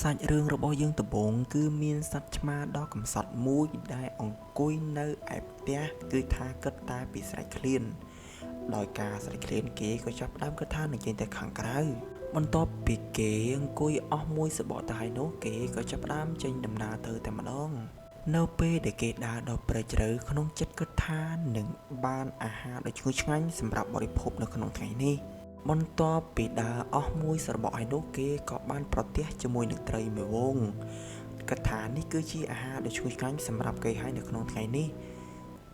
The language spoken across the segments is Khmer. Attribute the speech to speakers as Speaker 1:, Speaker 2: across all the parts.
Speaker 1: សាច់រឿងរបស់យើងដំបូងគឺមានសត្វឆ្មាដ៏កំសត់មួយដែលអង្គុយនៅឯផ្ទះគឺថាគិតតែពីស្រេកឃ្លានដោយការស្រេកឃ្លានគេក៏ចាប់ផ្ដើមគិតថានឹងចេញទៅខាងក្រៅបន្ទាប់ពីគេអង្គុយអស់មួយសបកទៅហើយនោះគេក៏ចាប់ផ្ដើមចេញដំណើរទៅតែម្ដងនៅពេលដែលគេដើរដល់ព្រៃជ្រៅក្នុងចិត្តគិតថានឹងបានអាហារដ៏ឈ្ងុយឆ្ងាញ់សម្រាប់បរិភោគនៅក្នុងថ្ងៃនេះបន្ទាប់ពីដើរអស់មួយសរបកហើយនោះគេក៏បានប្រទះជាមួយនឹងត្រីមួយហ្វូងគិតថានេះគឺជាអាហារដ៏ឈ្ងុយឆ្ងាញ់សម្រាប់គេហើយនៅក្នុងថ្ងៃនេះ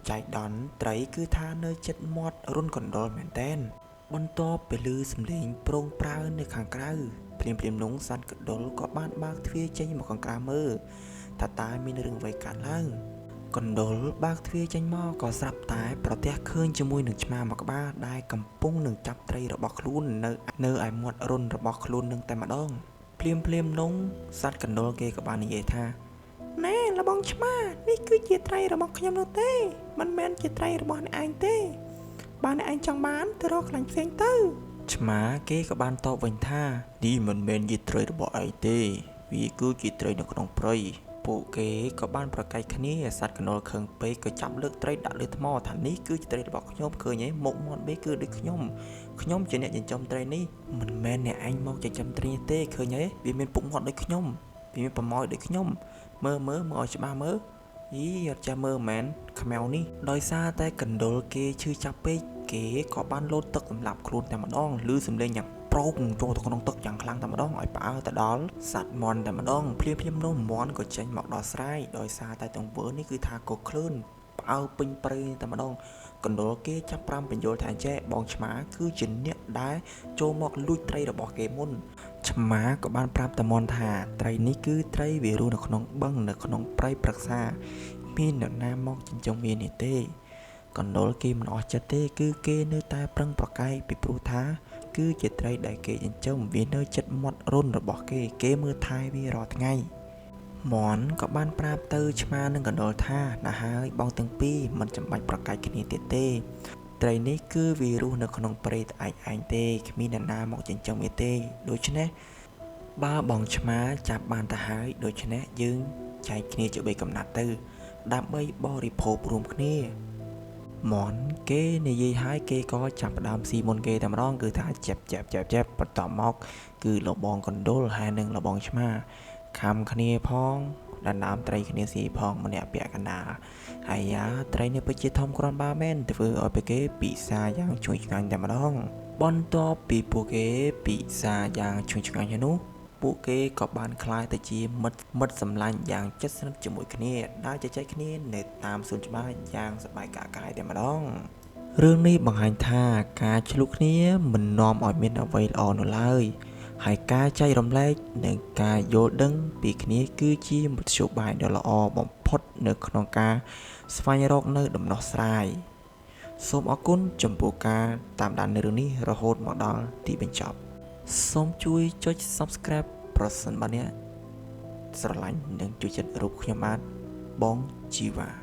Speaker 1: ចៃដន្យត្រីគឺថានៅចិត្តមាត់រុនកណ្ដុរមែនតែនបន្ទាប់ពីឮសំឡេងប្រងប្រើនៅខាងក្រៅភ្លាមៗនោះសត្វកណ្ដុរក៏បានបើកទ្វារចេញមកខាងក្រៅមើលថាតើមានរឿងអ្វីកើតឡើងកណ្ដុរបើកទ្វារចេញមកក៏ស្រាប់តែប្រទះឃើញជាមួយនឹងឆ្មាមួយក្បាលដែលកំពុងនឹងចាប់ត្រីរបស់ខ្លួននៅឯមាត់រុនរបស់ខ្លួននឹងតែម្ដងភ្លាមៗនោះសត្វកណ្ដុរគេក៏បាននិយាយថាណែលបងឆ្មានេះគឺជាត្រីរបស់ខ្ញុំនោះទេមិនមែនជាត្រីរបស់អ្នកឯងទេបើអ្នកឯងចង់បានទៅរកកន្លែងផ្សេងទៅឆ្មាគេក៏បានតបវិញថានេះមិនមែនជាត្រីរបស់ឯងទេវាគឺជាត្រីនៅក្នុងព្រៃពួកគេក៏បានប្រកែកគ្នាសត្វកណ្ដុរខឹងពេកក៏ចាប់លើកត្រីដាក់លើថ្មថានេះគឺជាត្រីរបស់ខ្ញុំឃើញទេមុខមាត់វាគឺដូចខ្ញុំខ្ញុំជាអ្នកចិញ្ចឹមត្រីនេះមិនមែនអ្នកឯងមកចិញ្ចឹមត្រីនេះទេឃើញទេវាមានពុកមាត់ដូចខ្ញុំវាមានប្រម៉ោយដូចខ្ញុំមើលមើលមើលឲ្យច្បាស់មើលយីអត់ចេះមើលមែនខ្មៅនេះដោយសារតែកណ្ដុរគេឈឺចាប់ពេកគេក៏បានលោតទឹកសម្លាប់ខ្លួនតែម្ដងឮសំឡេងយ៉ាងប្រោកចូលទៅក្នុងទឹកយ៉ាងខ្លាំងតែម្ដងឲ្យផ្អើលទៅដល់សត្វមាន់តែម្ដងភ្លាមៗនោះមាន់ក៏ចេញមកដោះស្រាយដោយសារតែទង្វើនេះគឺថាក៏ក្លឿនផ្អើលពេញព្រៃតែម្ដងកណ្ដុរគេចាប់ប្រាំបញ្យល់ថាចេះបងឆ្មាគឺជាអ្នកដែលចូលមកលួចត្រីរបស់គេមុនឆ្មាក៏បានប្រាប់តាមាន់ថាត្រីនេះគឺត្រីវារស់នៅក្នុងបឹងនៅក្នុងព្រៃព្រឹក្សាមាននរណាមកចិញ្ចឹមវានេះទេកណ្ដុរគេមិនអស់ចិត្តទេគឺគេនៅតែប្រឹងប្រកែកពីព្រោះថាគឺជាត្រីដែលគេចិញ្ចឹមវានៅចិត្តមាត់រុនរបស់គេគេមើលថែវារាល់ថ្ងៃមាន់ក៏បានប្រាប់ទៅឆ្មានិងកណ្ដុរថាណាហើយបងទាំងពីរមិនចាំបាច់ប្រកែកគ្នាទៀតទេត្រីនេះគឺវារស់នៅក្នុងព្រៃតែឯងទេគ្មានអ្នកណាមកចិញ្ចឹមវាទេដូច្នេះបើបងឆ្មាចាប់បានទៅហើយដូច្នេះយើងចែកគ្នាជា3កំណាត់ទៅដើម្បីបរិភោគរួមគ្នាមាន់គេនិយាយហើយគេក៏ចាប់ផ្ដើមស៊ីមុនគេតែម្ដងគឺថាចាប់ចាប់ចាប់ចាប់បន្តមកគឺលបងកណ្ដុរហើយនិងលបងឆ្មាខំគ្នាផងដណ្ដើមត្រីគ្នាស៊ីផងម្នាក់ពាក់កណ្ដាលហើយយ៉ាត្រីនេះពិតជាធំគ្រាន់បើមែនធ្វើឲ្យពួកគេពិសាយ៉ាងឈ្ងុយឆ្ងាញ់តែម្ដងបន្ទាប់ពីពួកគេពិសាយ៉ាងឈ្ងុយឆ្ងាញ់ហើយនោះពួកគេក៏បានក្លាយទៅជាមិត្តសម្លាញ់យ៉ាងជិតស្និទ្ធជាមួយគ្នាដែលជជែកគ្នានៅតាមសួនច្បារយ៉ាងសប្បាយកាកាយតែម្ដងរឿងនេះបង្ហាញថាការឆ្លុះគ្នាមិននាំឲ្យមានអ្វីល្អនោះឡើយហើយការចែករំលែកនិងការយល់ដឹងពីគ្នាគឺជាមធ្យោបាយដ៏ល្អបំផុតនៅក្នុងការស្វែងរកនៅដំណោះស្រាយសូមអរគុណចំពោះការតាមដាននៅរឿងនេះរហូតមកដល់ទីបញ្ចប់សូមជួយចុច Subscribe ប្រសិនបើអ្នកស្រឡាញ់និងជួយចិត្តរូបខ្ញុំបាទបងជីវ៉ា។